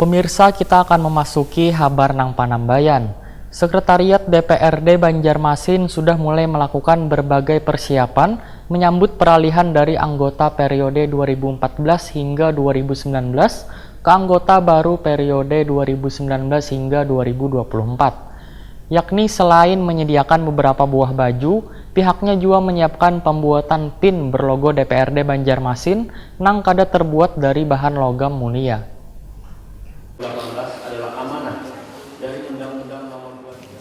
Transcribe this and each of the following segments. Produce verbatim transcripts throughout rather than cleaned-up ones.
Pemirsa, kita akan memasuki habar nang panambayan. Sekretariat D P R D Banjarmasin sudah mulai melakukan berbagai persiapan menyambut peralihan dari anggota periode dua ribu empat belas hingga dua ribu sembilan belas ke anggota baru periode dua ribu sembilan belas hingga dua ribu dua puluh empat. Yakni selain menyediakan beberapa buah baju, pihaknya juga menyiapkan pembuatan pin berlogo D P R D Banjarmasin nang kada terbuat dari bahan logam mulia.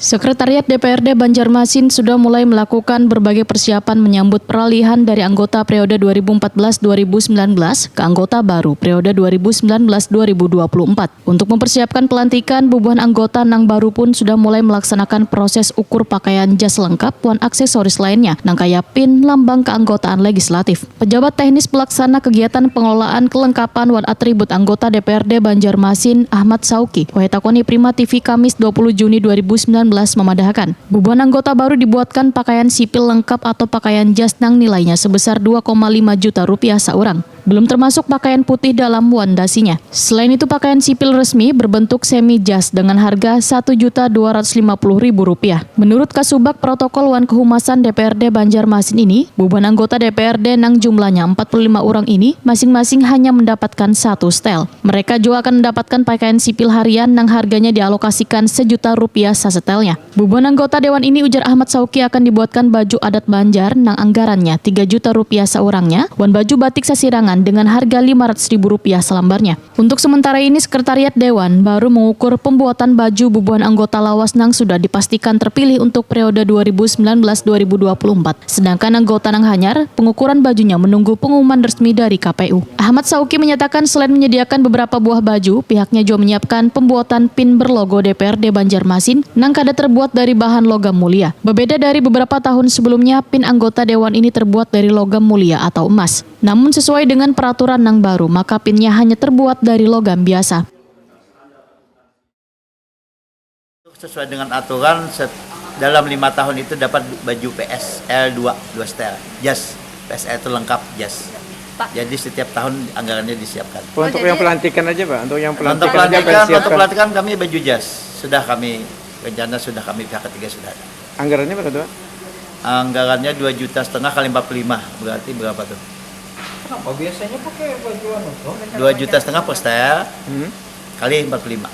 Sekretariat D P R D Banjarmasin sudah mulai melakukan berbagai persiapan menyambut peralihan dari anggota periode dua ribu empat belas dua ribu sembilan belas ke anggota baru periode dua ribu sembilan belas dua ribu dua puluh empat. Untuk mempersiapkan pelantikan, bubuhan anggota nang baru pun sudah mulai melaksanakan proses ukur pakaian jas lengkap wan aksesoris lainnya, nang kaya pin, lambang keanggotaan legislatif. Pejabat teknis pelaksana kegiatan pengelolaan kelengkapan wan atribut anggota D P R D Banjarmasin, Ahmad Sauki, wahai takoni Prima T V Kamis dua puluh Juni dua ribu sembilan belas, memadahakan, bubuhan anggota baru dibuatkan pakaian sipil lengkap atau pakaian jas nang nilainya sebesar dua koma lima juta rupiah saurang. Belum termasuk pakaian putih dalam wan dasinya. Selain itu, pakaian sipil resmi berbentuk semi jas dengan harga satu juta dua ratus lima puluh ribu rupiah. Menurut Kasubag Protokol wan Kehumasan D P R D Banjarmasin ini, bubuhan anggota D P R D nang jumlahnya empat puluh lima orang ini masing-masing hanya mendapatkan satu setel. Mereka juga akan mendapatkan pakaian sipil harian nang harganya dialokasikan sejuta rupiah sasetelnya. Bubuhan anggota dewan ini, ujar Ahmad Sauki, akan dibuatkan baju adat Banjar nang anggarannya tiga juta rupiah saurangnya, wan baju batik sasirangan dengan harga lima ratus ribu rupiah salambarnya. Untuk sementara ini, Sekretariat Dewan baru mengukur pembuatan baju bubuhan anggota lawas nang sudah dipastikan terpilih untuk periode dua ribu sembilan belas dua ribu dua puluh empat. Sedangkan anggota nang hanyar, pengukuran bajunya menunggu pengumuman resmi dari K P U. Ahmad Sauki menyatakan, selain menyediakan beberapa buah baju, pihaknya juga menyiapkan pembuatan pin berlogo D P R D Banjarmasin nang kada terbuat dari bahan logam mulia. Berbeda dari beberapa tahun sebelumnya, pin anggota dewan ini terbuat dari logam mulia atau emas. Namun, sesuai dengan peraturan nang baru, maka pinnya hanya terbuat dari logam biasa. Sesuai dengan aturan, set- dalam lima tahun itu dapat baju P S L dua, dua setel, jas. P S L itu lengkap, jas. Jadi setiap tahun anggarannya disiapkan. Oh, untuk yang pelantikan aja, Pak? Untuk yang Untuk pelantikan aja, Pak, pelantikan, untuk disiapkan. Pelantikan kami baju jas. Sudah kami, rencana sudah kami pihak ketiga sudah ada. Anggarannya berapa tuh, Pak? Anggarannya dua juta setengah kali empat puluh lima, berarti berapa tuh? Kenapa biasanya pakai baju anu tuh? Dua juta setengah per setel Hmm. kali empat puluh lima.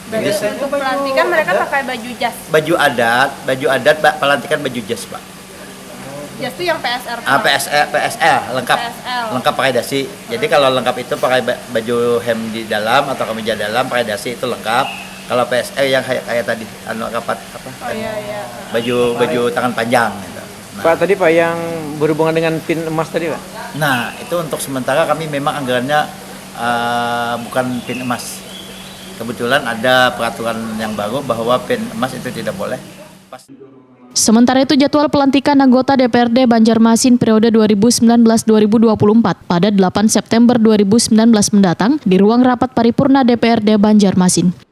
Berarti untuk pelantikan mereka pakai baju jas. Baju adat, baju adat, ba- pelantikan baju jas, Pak. Jas tuh yang P S R. Ah, P S L, P S L lengkap. P S L. Lengkap pakai dasi. Jadi kalau lengkap itu pakai ba- baju hem di dalam atau kemeja dalam, pakai dasi, itu lengkap. Kalau P S L yang kayak kayak tadi, anu, rapat apa? Oh iya iya. Baju baju tangan panjang gitu. Nah, Pak, tadi, Pak, yang berhubungan dengan pin emas tadi, Pak? Nah, itu untuk sementara kami memang anggarannya eh, bukan pin emas. Kebetulan ada peraturan yang baru bahwa pin emas itu tidak boleh. Pas Sementara itu, jadwal pelantikan anggota D P R D Banjarmasin periode dua ribu sembilan belas dua ribu dua puluh empat pada delapan September dua ribu sembilan belas mendatang di ruang rapat paripurna D P R D Banjarmasin.